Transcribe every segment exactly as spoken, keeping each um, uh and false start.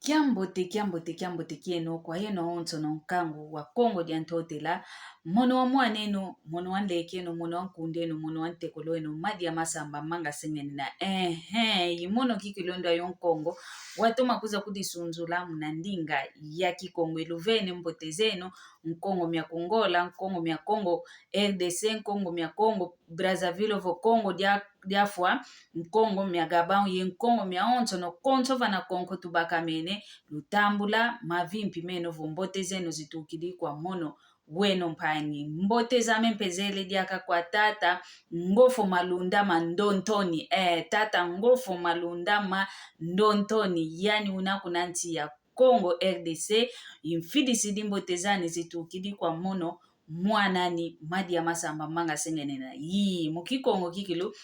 Kiambote, kiambote, kiambote kieno kwa yeno onsono nkangu wa Kongo dia Ntotela, mono wa mwaneno, mono wa nlekeno, mono wa nkundeno, mono wa ntekolweno, Madia Masamba Manga Sengenena. Ehe, i mono kikilu ndwa yo Nkongo watoma kwiza kudisunzula muna ndinga ya Kikongo. Iluvene, mbote zeno, Nkongo mia Kongola, Nkongo mia Kongo, R D C, Nkongo mia Kongo, Brazzaville, vo Kongo dia, dia fwa, Nkongo mia Gabão, ye Nkongo mia onsono konso vana konko tubakamene, lutambula mavimpi meno vo mbote zeno zitukidi kwa mono weno mpangi. Mbote zame mpe zele diaka kwa tata Ngofo Malunda ma Ndontoni. Eh, tata Ngofo Malunda ma Ndontoni, yani una kuna nsi ya Kongo R D C, imfidisidi mbote zani zitukidi kwa mono mwanani Madia Masamba Manga Sengenena. Yii, mu Kikongo kikilu,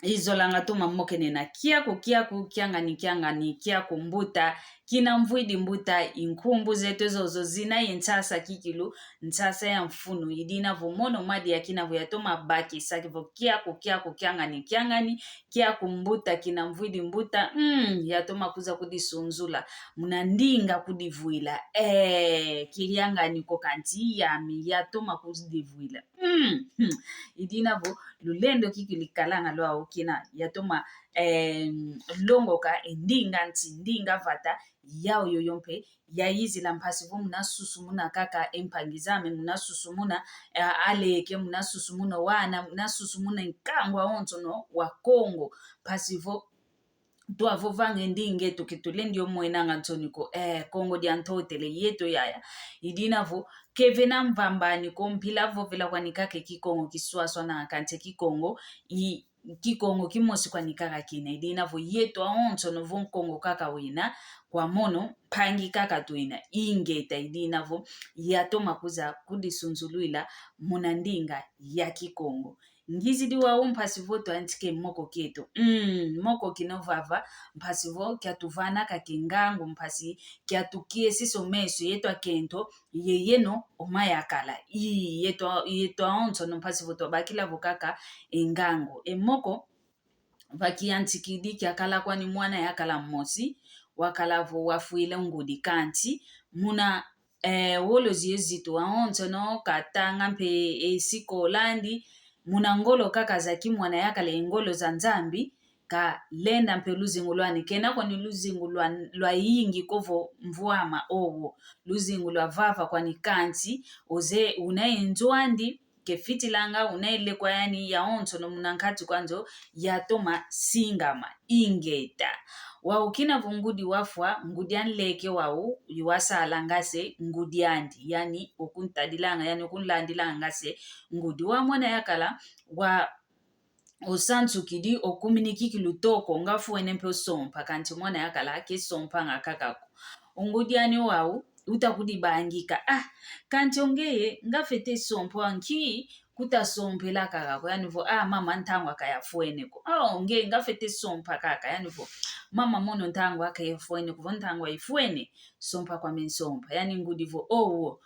izolanga toma mokenena: kiaku, kiaku, kiangani, kiangani, kiaku mbuta, kina mvwidi mbuta. Inkumbu zeto zozo zina ye nsasa kikilu, nsasa ya mfunu. Idina vo mono Madia kina vo yatoma bakisa vo kiaku, kiaku, kiangani, kiangani, kiaku mbuta, kina mvwidi mbuta, mm, yatoma kwiza kudisunzula muna ndinga kudivwila. Eh, kiliangani ko kansi yami yatoma kudivwila. Mm, mm. Idina vo lulendo kikilu ikalanga lwau kina yatoma, eh, longoka e ndinga nsi, ndinga vata, yau yoyo mpe yayizila mpasi vo muna susumuna kaka e mpangi zame, muna susumuna, eh, aleke, muna susumuna wana, muna susumuna nkangu awonsono wa Kongo, mpasi vo twavovanga e ndinga eto ke tulendi yo mwenanga nsoni ko. Eh, Kongo dia Ntotela yeto yaya. Idina vo kevena mvambani ko, mpila vovela kwani kaka e Kikongo kiswaswananga, kansi e Kikongo i Kikongo kimosi kwani kaka kina. Idina vo yeto awonsono vo Nkongo kaka wina, kwa mono mpangi kaka twina. Ingeta. Idina vo yatoma kwiza kudisunzulwila muna ndinga ya Kikongo. Ngizidi wau mpasi vo twantika e moko kieto. Mm, moko kina vava, mpasi vo kiatuvana kaka e ngangu, mpasi kiatukiesisa o meso yeto akento, ye yeno o mayakala. Ii, yeto, yeto awonsono mpasi vo twabakila vo kaka e ngangu. E moko, va kiyantikidi kiakala kwani mwana yakala mmosi, wakala vo wafwila ngudi, kansi muna, eh, wolozi ye zitu awonsono, katanga mpe e sikola andi, muna ngolo kaka za kimwana yakala, e ngolo za Nzambi, kalenda mpe luzingu lwani. Kena kwani luzingu lwa, lwayingi ko vo mvwama, owo. Luzingu lwa vava kwani, kansi oze una e nzo andi, kefitilanga, una e lekwa yani, yawonsono muna nkati kwa nzo yatoma singama. Ingeta. Wau kina vo ngudi wafwa, ngudi a nleke wau, i wasalanga se ngudi andi, yani okuntadilanga, yani okunlandilanga se ngudi. Wa mwana yakala, wa osansukidi, okuminikiki lutoko, nga fwene mpe osompa, kansi mwana yakala kesompanga kaka ko. O ngudi ani wau uta kudibangika: ah, kansi o ngeye nga fete sompa, nki kuta sompela kaka ko? Yani vo, ah, mama, ntangu aka yafwene ko. Ah, o nge nga fete sompa kaka. Yani vo, mama, mono ntangu aka yafwene ko. Vo ntangu ayifwene, sompa kwame nsompa. Yani ngudi vo, oh, wo.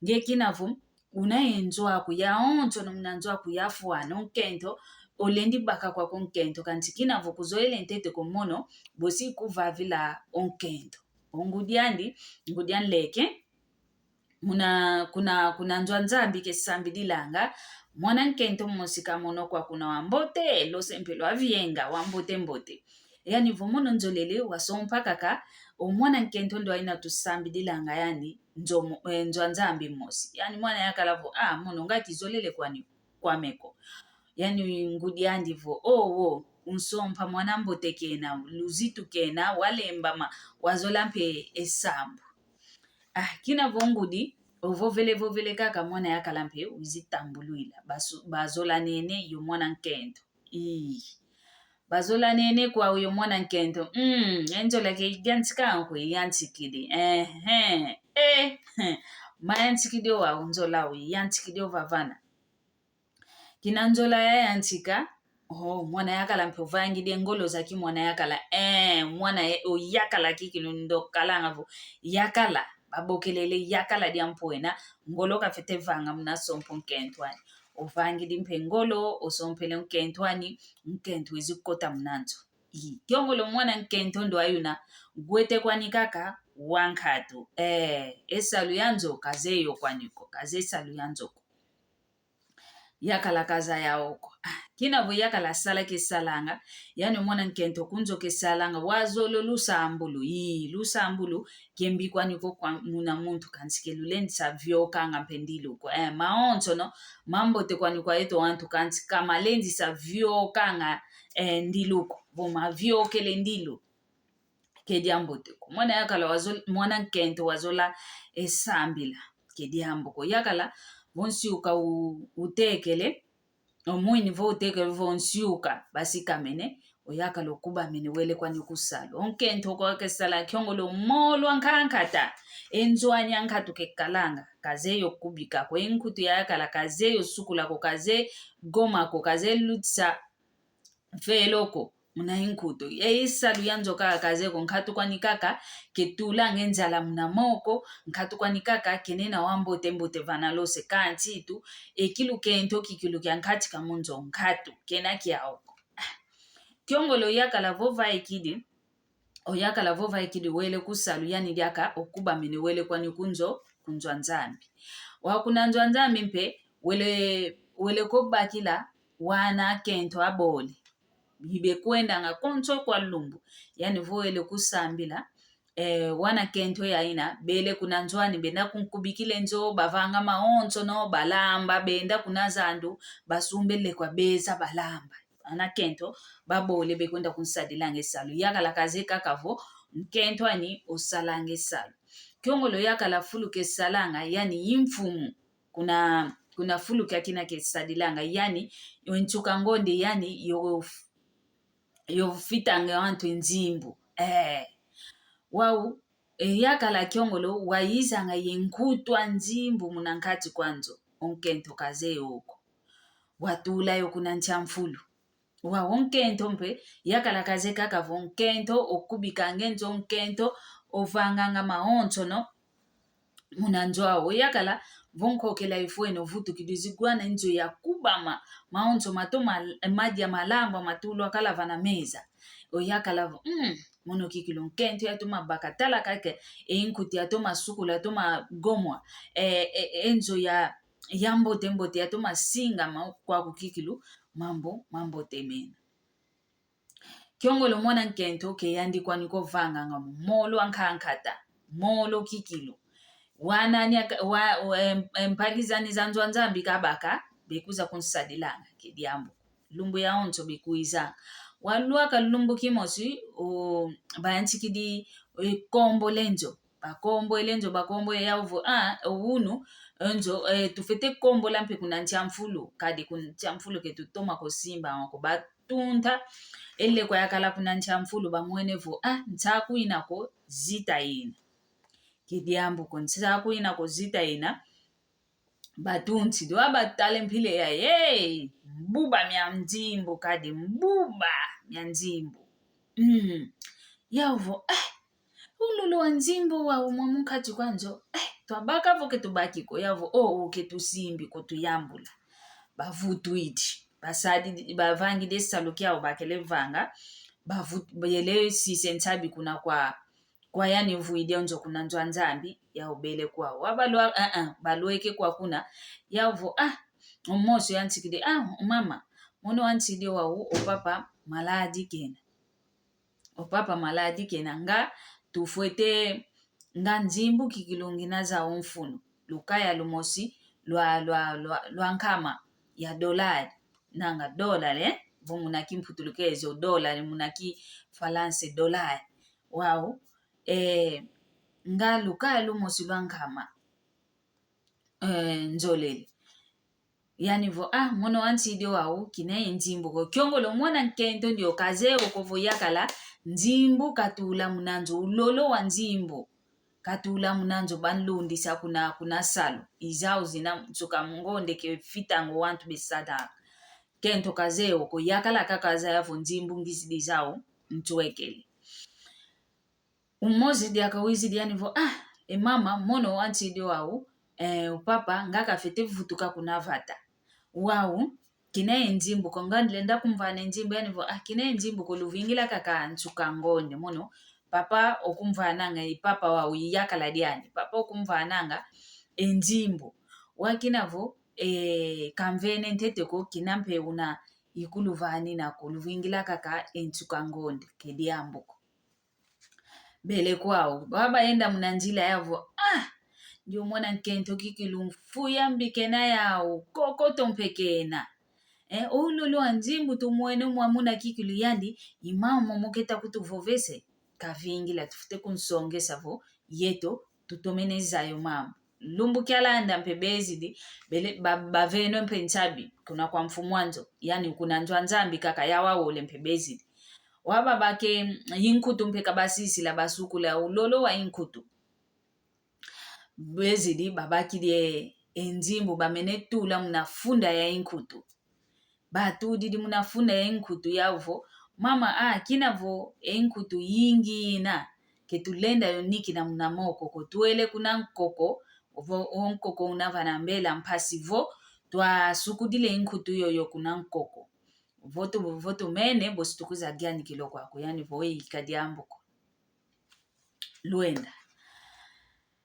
Nge kina vo, una e nzo aku, yawonsono muna nzo aku yafwana, o nkento olendi baka kwako nkento, kansi kina vo kuzoele ntete ko mono, bosi kuvavila o nkento. O ngudi andi, ngudi a nleke, muna, kuna, kuna nzo a Nzambi kesambililanga, mwana nkento mmosi kamono kwa kuna wambote, lose mpe lwavienga, wambote mbote. Yani vo mono nzolele wasompa kaka o mwana nkento ndo aina tusambililanga yani nzo mo-, eh, nzo a Nzambi mosi. Yani mwana yakala vo, ah, mono nga kizolele kwani kwame ko. Yani ngudi andi vo, oh, wo, unsompa mwana mbote kena, luzitu kena, walembama, wazola mpe e sambu. Ah, kina vo ngudi ovovele vovele kaka, mwana yakala mpe wizi tambulwila. Basu-, bazolanene yo mwana nkento. Ii. Bazolanene kwau yo mwana nkento. Mm, e nzola ke yantika ko, yantikidi. Ehe. Eh. Mayantikidi o wau nzola u, yantikidi o vavana. Kina nzola yayantika. Oh, mwana yakala mpe ovangidi e ngolo za kimwana yakala. Eh, mwana ye-, o yakala kikilu ndo kalanga vo yakala. Babokelele yakala dia mpwena, ngolo kafete vanga muna sompa o nkento ani. Ovangidi mpe ngolo, osompele o nkento ani, nkento wizi kota muna nzo. I, kiongolo mwana nkento ndo ayuna, gwete kwani kaka wankatu. Eh, e salu ya nzo ka zeyo kwani ko, ka ze salu ya nzo ko. Yakala kazaya oko. Ah, kina vo yakala sala kesalanga, yani mwana nkento ku nzo kesalanga, wazolo lusambulu, ii, lusambulu, kembi kwani ko kwa muna muntu kansi ke lulendisa viokanga mpe ndilu ko. Eh, maonsono, mambote kwani kwa yeto wantu kansi ka malendisa viokanga, eh, ndilu ko. Vo maviokele ndilu. Ke diambu te ko. Mwana yakala wazo-, mwana nkento wazola, eh, sambila. Ke diambu ko. Yakala, vo nsiuka u-, utekele, omwini vo utekele vo nsiuka, basikamene, o yakala okubamene wele kwani ku salu. O nkento ko kesala kiongolo molo nkankata. E nzo ani ankatu kekalanga. Ka zeyo kubika ko. E nkutu ya yakala ka zeyo sukula ko. Ka ze goma ko. Ka ze lutisa velo ko muna e nkutu. E salu ya nzo kaka ka ze ko, nkatu kwani kaka ketulanga e nzala muna moko, nkatu kwani kaka kenena wambote mbote vana lose kansi tu, e kilu kento kikilu kia nkati ka mu nzo nkatu, kena kiau ko. Kiongolo yakala vo vaikidi, o yakala vo vaikidi wele ku salu yani diaka okubamene wele kwani ku nzo, ku nzo a Nzambi. Wa kuna nzo a Nzambi mpe wele, wele ko bakila wana kento abole. Bibe kwendanga konso kwa lumbu. Yani vo wele kusambila, eh, wana kento ya ina, bele kuna nzo ani, benda kunkubikila e nzo, bavanga maonsono, balamba, benda kuna zandu, basumba e lekwa beza balamba. Ana kento, babole bekwenda kunsadilanga e salu. Yakala ka ze kaka vo, nkento ani osalanga e salu. Kiongolo yakala fulu kesalanga, yani i mfumu. Kuna, kuna fulu kia kina kesadilanga, yani, yo nsuka ngonde, yani, yo f-, yo fitanga wantu e nzimbu. Eh. Wau, e yakala kiongolo, waizanga ye nkutu a nzimbu muna nkati kwa nzo, o nkento ka ze oko. Watula yo kuna nsi a mfulu. Wau o nkento mpe, yakala ka ze kaka vo nkento, okubikanga e nzo nkento, ovanganga maonsono, muna nzo au. Yakala, vo nkokela ifwene, ovutukidi zigwana e nzo ya kubama, maonso matoma, madia malamba, matulwa kala vana meza. O yakala vo, mm, mono kikilu nkento yatoma baka tala kake, e nkutu yatoma sukula, yatoma gomwa, e, e, e nzo ya, ya mbote mbote yatoma singama kwaku kikilu, mambu, mambote mena. Kiongolo mwana nkento ke yandi kwani ko vanganga mo, molo a nkankata, molo kikilu. Wana nia ka-, wa, wa, em, em, mpangi zani za nzo a Nzambi kabaka, bekuza kunsadilanga, ke diambu. Lumbu yawonso bekuizanga. Walwaka lumbu kimosi, o, bayantikidi, e, kombola e nzo. Bakombola e nzo, bakombola yau vo, ah, unu, e nzo, eh, tufwete kombola mpe kuna nsi a mfulu, kadi kuna nsi a mfulu ke tutoma ko simba ko. Batunta e lekwa yakala kuna nsi a mfulu, bamwene vo, ah, nsaku ina ko, zita ina. Ke diambu ko, nsaku ina ko, zita ina. Batuntidi, wabatala e mpila yayi, hey, mbuba mia nzimbu, kadi mbuba mia nzimbu. Mm. Yau vo, eh, ulolo wa nzimbu wau mwa mu nkati kwa nzo, eh, twabaka vo ke tubaki ko, yau vo, oh, oh, ke tusimbi ko, tuyambula. Bavutwidi, basadi, bavangidi e salu kiau bakele vanga, bavut-, bele sisa e nsabi kuna kwa, kwa yani ovwidi e nzo kuna nzo a Nzambi, yau bele kwau. Wabalwa, ah, ah, balweke kwa kuna, yau vo, ah, o mosi yantikidi, ah, mama, mono wantikidi wau, o papa maladi kena. O papa maladi kena, nga tufwete, nga nzimbu kikilu ngina zau mfunu. Lukaya lumosi lwa, lwa, lwa, lwa nkama ya dolari. Nanga dolari, eh? Vo muna kimputulukezo dolari, muna kifalansa dolari. Wau, eh, nga lukaya lumosi lwa nkama, eh, nzolele. Yani vo, ah, mono wantikidi wau, kina ye nzimbu ko. Kiongolo mwana nkento ndio kazeye oko vo yakala, nzimbu katula muna nzo, ulolo wa nzimbu katula muna nzo, banlundisa kuna, kuna salu. I zau zina nsuka ngonde ke fitanga wantu besadaka. Nkento kazeye oko, yakala kaka zaya vo nzimbu ngizidi zau, ntwekele. Umosi diaka wizidi yani vo, ah, e mama, mono wantikidi wau, eh, o papa, nga kafwete vutuka kuna vata. Wau, kina e nzimbu ko, nga nlenda kumvana e nzimbu, yani vo, ah, kina e nzimbu ko, luvingila kaka nsuka ngonde. Mono, papa okumvananga, i papa wau yakala diani, papa okumvananga e nzimbu. Wakina vo, eh, kamvene ntete ko, kina mpe una ikuluvanina ko, luvingila kaka e nsuka ngonde, ke diambu ko. Bele kwau, baba yenda muna nzila yavo, ah, ndio mwana nkento kikilu, mfuya mbi kena yau, kokoto mpe kena. Eh, o ulolo wa nzimbu tumwene mwa muna kikilu, yandi, i mama momo keta kutuvovese, kavingila, tufwete kunsongesa vo, yeto, tutomene zaya o mambu. Lumbu kialanda mpe bezidi, bele, ba, bavenwe mpe nsabi, kuna kwa mfumu a nzo, yani kuna nzo a Nzambi kaka yau awole mpe bezidi. Wababake inkutu mpe kabasisila basukula ulolo wa inkutu. Bezidi babakidi e, e nzimbu bamene tula muna funda ya inkutu. Batudidi muna funda ya inkutu yau vo, mama, ah, kina vo e nkutu yingi ina, ke tulenda yo nikina muna moko ko, twele kuna nkoko, vo o nkoko una vana mbela mpasi vo, twasukudile inkutu yoyo kuna nkoko. Vo tu, vo tumene, bosi tukuza yanikila kwaku, yani vo eyi ka diambu ko. Lwenda.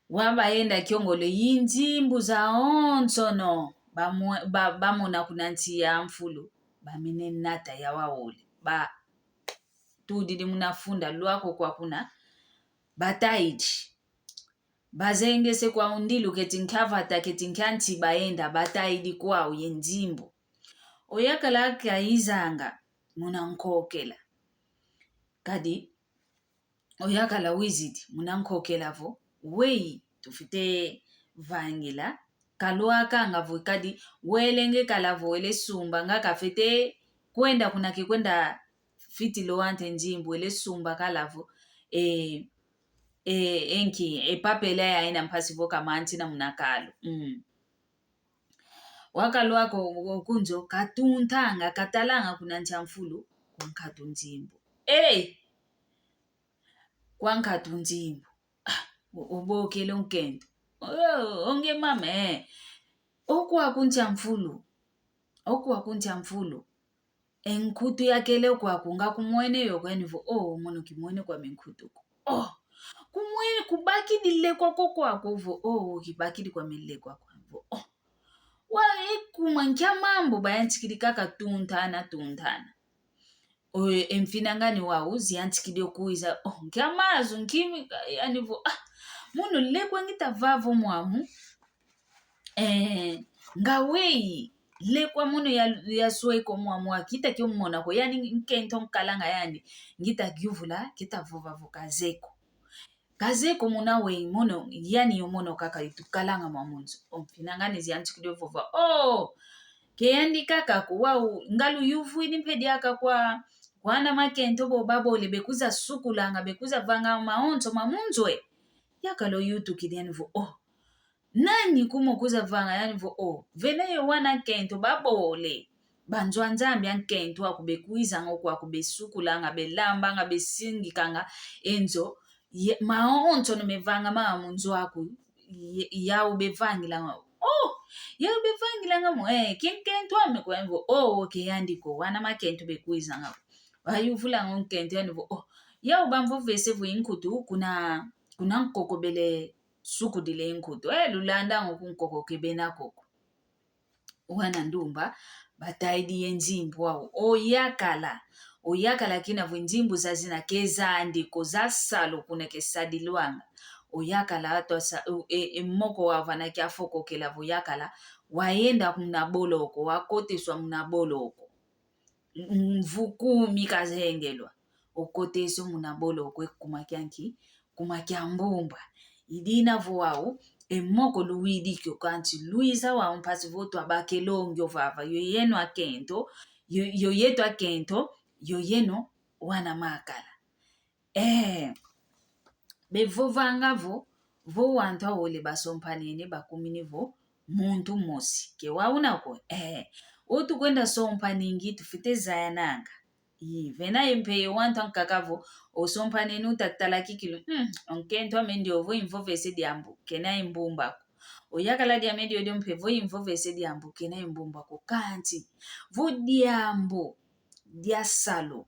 Wabayenda kiongolo i nzimbu zawonsono bamwe-, ba-, bamona kuna nsi ya mfulu, bamene nata yau awole. Batudidi muna funda lwako kwa kuna, batayidi. Bazengese kwau ndilu keti nkia vata, keti nkia nsi bayenda, batayidi kwau ye nzimbu. Oyakala kayizanga muna nkokela. Kadi, oyakala wizidi muna nkokela vo, weyi tufwete vangila, kalwakanga vo kadi, wele nge kala vo wele sumba, nga kafwete kwenda kuna ke kwenda fitila o ante nzimbu, wele sumba kala vo, e, e, e nki, e papela ya ina mpasi vo kamantina muna kalu. Mm. Wakalwaka o, o ku nzo, katuntanga, katalanga kuna nsi a mfulu, kwa nkatu nzimbu. Ei! Kwa nkatu nzimbu. Ah, o, obokele o nkento. Oh, o nge mama, eh. O kwaku nsi a mfulu. O kwaku nsi a mfulu. E nkutu yakele kwaku nga kumwene yo ko, yani vo, oh, mono kimwene kwame nkutu ko. Oh, kumwene kubakidi lekwa ko kwaku vo, oh, kibakidi kwame lekwa ko vo, oh. Wa, e kuma nkia mambu bayantikidi kaka tuntana, tuntana. O, e mfinangani wau ziyantikidi okwiza, oh, nkia mazu, nkimi, yani vo, ah, mono lekwa ngita vava o mwamu, eh, nga weyi, lekwa mono ya, ya sweka o mwamu wa kita kiomona ko, yani nkento nkalanga yani, ngita yuvula, kita vova vo kazeye ko. Kazeye ko muna weyi mono, yani yo mono kaka itukalanga mwa mu nzo. O mfinangani ziyantikidi ovova. Oh! Ke yandi kaka ko wau, nga luyuvwidi mpe diaka kwa, kwa ana makento bo babole bekwiza sukulanga, bekwiza vanga mawonso mwa mu nzo e. Yakala oyutukidi yani vo, oh. Nani kuma okwiza vanga yani vo, oh, vena ye wana nkento babole. Banzo a Nzambi a nkento aku bekwizanga oku aku besukulanga, belambanga, besingikanga e nzo, ye, mawonso no mevangama mu nzo aku, ye, yau bevangilanga. Oh, yau bevangilanga mo, eh, ke nkento ame ko yani vo, oh, ke yandi ko, wana makento bekwizanga. Bayuvulanga o nkento yani vo, oh, yau bamvovese vo i nkutu, kuna, kuna nkoko bele sukudila i nkutu. Eh, lulandanga oku nkoko ke bena koko. Wana ndumba, batayidi ye nzimbu wau. Oyakala. Oyakala kina vo nzimbu zazina ke zandi ko, za salu kuna ke sadilwanga. Oyakala atwa sa, e, e, moko wau vana kiafokokela vo yakala. Wayenda muna boloko, wakoteswa muna boloko. Mvu kumi kazengelwa. Okoteswa muna boloko e kuma kia nki? Kuma kia mbumba. I dina vo wau, e moko luwidi kio kansi lwiza wau mpasi vo twabakele o ngio vava, yo yeno akento, yo, yo yeto akento, yo yeno wana makala. Eh, bevovanga vo, vo wantu awole basompanene bakumini vo muntu mosi. Ke wauna ko? Eh, o tukwenda sompaningi tufwete zayananga. I, vena ye mpe ye wantu ankaka vo, osompanene uta tala kikilu, hmm, o nkento ame ndiovo imvovese diambu, kena imbumba ko. Oyakala diame diodio mpe vo imvovese diambu kena imbumba ko kanti vo diambu dia salu.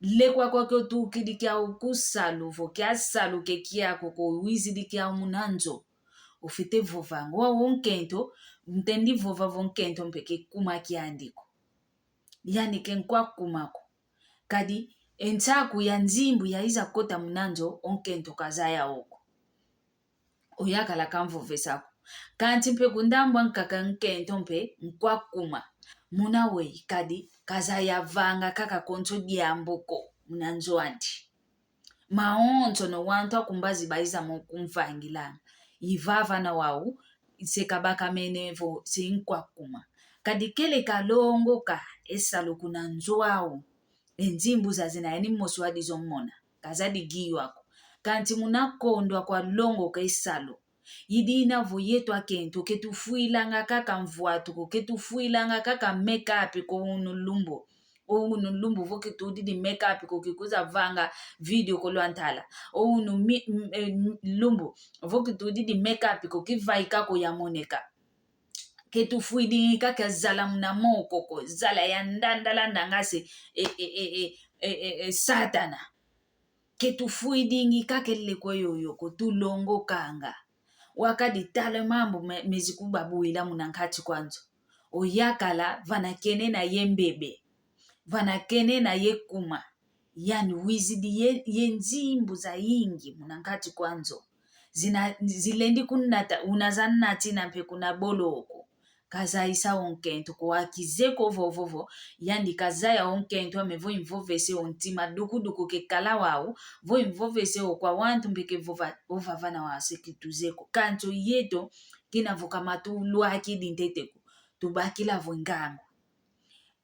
Lekwa kwake otukidi kiau ku salu vo kia salu ke kiaku ko wizidi kiau muna nzo. Ofwete vovanga wau o nkento, ntendi vova vo nkento mpe ke kuma kiandi ko. Yani ke nkwa kuma ko. Kadi e nsaku ya nzimbu yaiza kota muna nzo o nkento kazaya o ko. Oyakala kamvovesa ko. Kanti mpe ku ndambu ankaka nkento mpe nkwa kuma. Muna weyi kadi kazaya vanga kaka konso diambu ko muna nzo andi. Mawonsono wantu akumbazi baiza mo kumvangilanga. I vava na wau, se kabakamene vo se nkwa kuma. Kadi kele kalongoka e salu kuna nzo au. E nzimbu zazina yani mosi wadi zomona. Kazadi giwa ko. Kanti muna kondwa kwa longoka e salu. I dina vo yeto akento, ke tufwilanga kaka mvwatu ko, ke tufwilanga kaka make-up ko unu lumbu. O unu lumbu vo ke tudidi make-up ko, ke kuza vanga video ko lwa ntala. O unu mi-, m-, eh, lumbu vo ke tudidi make-up ko, ke vaika ko yamoneka. Ke tufwidingi kaka zala muna moko ko, zala ya ndandala ndanga se, e, e, e, e, e, e, e, Satana. Ke tufwidingi kaka e lekwa yoyo ko, tulongokanga. Wakadi tala mambu me-, mezi kubabwila muna nkati kwa nzo. Oyakala vana kena ye mbebe. Vana kena ye kuma. Yani wizidi ye, ye nzimbu zayingi muna nkati kwa nzo. Zina, zilendi kunata, una zanatina mpe kuna boloko. Kazayisa o nkento ko, akizeko vovo vo, yandi kazaya o nkento ame vo imvovese o ntima dukuduku ke kala wau, vo imvovese o kwa wantu mpe ke vova, ovava na wau se ke tuzeko. Kanti o yeto, kina vo ka matulwakidi ntete ko, tubakila vo ngangu.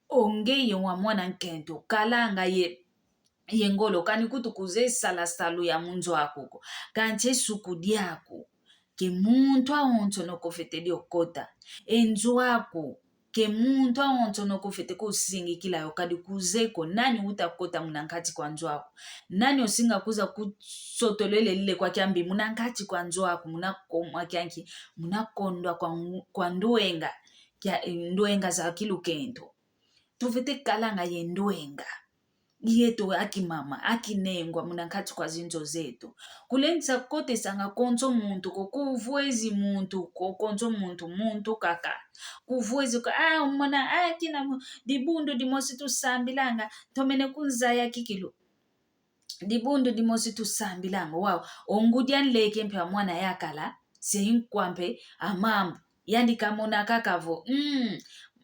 O ngeye wa mwana nkento, kalanga ye, ye ngolo, kani kutu kuzeye sala salu ya mu nzo aku ko. Kanti e suku diaku, ke muntu awonsono ko fwete dio kota. E nzo aku, ke muntu awonsono ko fwete ko singikila yo, kadi kuzeko, nani uta kota muna nkati kwa nzo aku. Nani osinga kuza kusotolele lekwa kiambi muna nkati kwa nzo aku, muna koma kianki, muna kondwa kwa ngu-, kwa ndwenga, kia, ndwenga za kilukento. Tufwete kalanga ye ndwenga. Yeto akimama, akinengwa muna nkati kwa zinzo zeto. Kulendisa kotesanga konso muntu ko, kuvwezi muntu ko, konso muntu, muntu kaka. Kuvwezi ko, ah, mona, ah, kina mu-, dibundu dimosi tusambilanga, tomene kunzaya kikilu. Dibundu dimosi tusambilanga, wau. O ngudi a nleke mpe a mwana yakala, se nkwa mpe a mambu. Yandi kamona kaka vo, mm,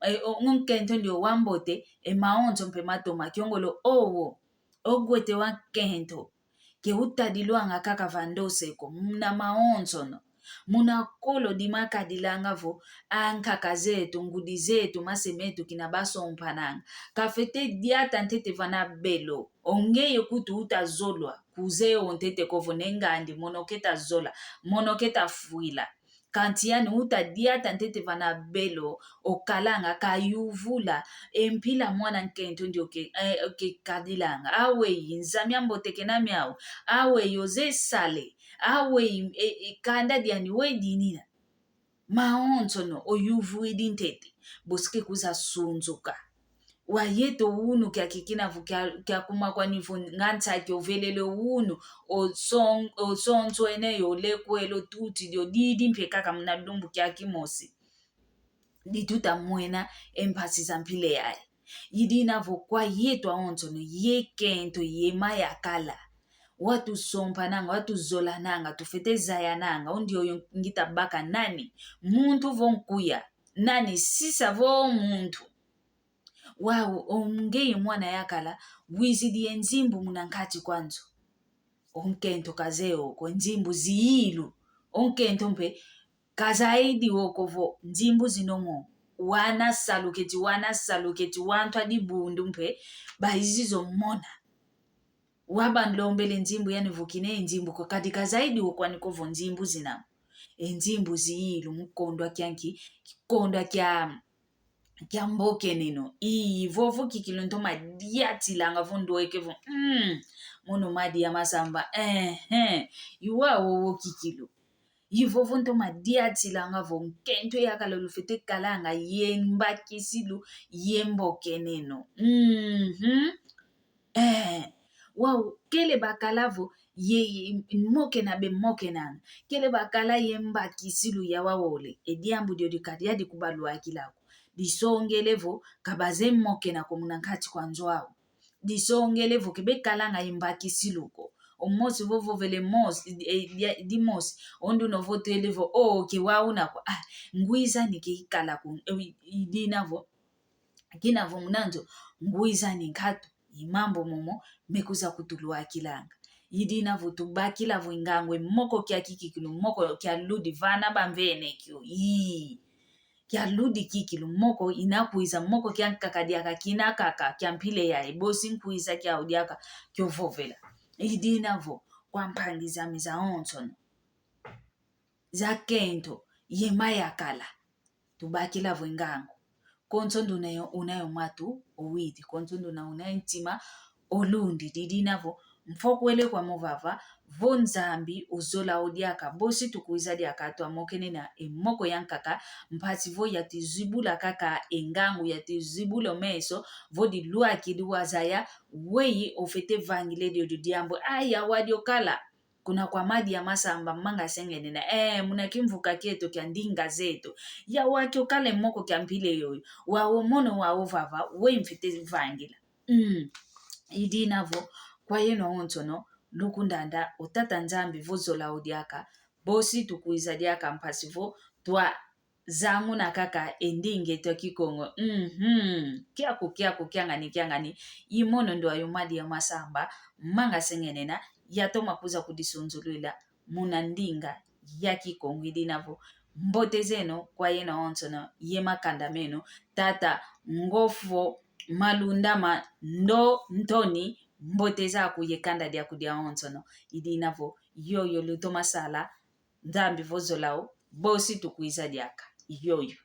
e, o, nkento ndio wambote, e mawonso mpe matoma kiongolo, owo, ogwete wa nkento. Ke utadilwanga kaka va ndose ko, muna mawonsono. Muna kolo dimakadilanga vo, ankaka zeto, ngudi zeto, mase meto kina basompananga. Kafwete diata ntete vana belo. O ngeye kutu utazolwa, kuzeye o ntete ko vo ne ngandi, mono keta zola, mono keta fwila. Kanti yani uta diata ntete vana belo, okalanga kayuvula, e mpila mwana nkento ndio ke, eh, ke kadilanga. Aweyi, Nzambi ambote kena miau. Aweyi, ozeye sale. Aweyi, e, e, kanda diani we dinina. Mawonsono oyuvwidi ntete, bosi ke kuza sunzuka. Wa yeto unu kia kikina vo kia, kia kuma kwani vo nga nsaki ovelele unu, oson-, osonso ene yo lekwelo tuti dio didi mpe kaka muna lumbu kia kimosi. Di tuta mwena e mpasi za mpila yayi. I dina vo kwa yeto awonsono, ye kento, ye mayakala. Watusompananga, watuzolananga, tufwete zayananga, o ndioyo ngita baka nani? Muntu vo nkuya, nani sisa vo muntu. Wau, o ngeye mwana yakala, wizidi ye nzimbu muna nkati kwa nzo. O nkento kazeye o ko, nzimbu ziyilu. O nkento mpe, kazaidi o ko vo nzimbu zina mo. Wana salu keti, wana salu keti, wantu a dibundu mpe, baizi zo mona. Waba nlombele nzimbu yani vo kina e nzimbu ko, kadi kazaidi o kwani ko vo nzimbu zina mo. E nzimbu ziyilu, mu kondwa kia nki, kondwa kia, kia mbokeneno. Ii, vovo kikilu ntoma diatilanga vo ndweke vo, mm, mono madia masamba, eh, eh, iwa wowo kikilu. Ivovo ntoma diatilanga vo nkento yakala lufwete kalanga ye mbakisilu ye mbokeneno. Mhm. Eh, wau, kele bakala vo ye, ye, mokena be mokenanga. Kele bakala ye mbakisilu ya wawole. E diambu dio dikadi ya dikubalwakila ko. Disongele vo ka baze mokena ko muna nkati kwa nzo au. Disongele vo ke bekalanga ye mbakisilu ko. O mosi vo vovele mosi, e, dia, dimosi. O nduna ovotele vo, o, ke wau una ko. Ah, ngwizani ke ikala ko, e, i, i dina vo. Kina vo muna nzo, ngwizani nkatu, i mambu momo mekwiza kutulwakilanga. I dina vo tubakila vo e ngangu e moko kia kikikilu, moko kia ludi vana bamvene kio. Ii. Kia ludi kikilu, moko ina kwiza, moko kiankaka diaka kina kaka, kia mpila yayi, bosi nkwiza kiau diaka kio vovela. I dina vo, kwa mpangi zame zawonsono za kento ye mayakala, tubakila vo e ngangu. Konso nduna yo, una yo mwatu owidi, konso nduna una yo ntima olundi, i dina vo, mfokwele kwame ovava, vo Nzambi ozola o diaka, bosi tukwiza diaka twamokenena e moko yankaka, mpasi vo yatuzibula kaka e ngangu, yatuzibula o meso, vo dilwakidi wazaya, weyi ofwete vangila e diodio diambu, aya wadi okala kuna kwa madi ya masamba, manga sengenena. Eh, muna kimvuka kieto kia ndinga zeto. Ya waki okala e moko kia mpila yoyo. Wau omono wau ovava, we mfwete vangila. Mm. I dina vo, kwa yeno awonsono, lukundanda, o Tata Nzambi vo zola o diaka, bosi tukwiza diaka mpasi vo, twa zanguna kaka e ndinga eto ya Kikongo. Mhm. Kiaku, kiaku, kiangani, kiangani. I mono ndwa yo madi ya masamba, manga sengenena, yatoma kwiza kudisunzulwila muna ndinga ya Kikongo. I dina vo, mbote zeno kwa yeno awonsono, ye makanda meno, Tata Ngofo Malundama Ndo Ntoni, mbote zaku ye kanda diaku diawonsono. I dina vo, yoyo lutoma sala, Nzambi vo zola o, bosi tukwiza diaka. Yoyo.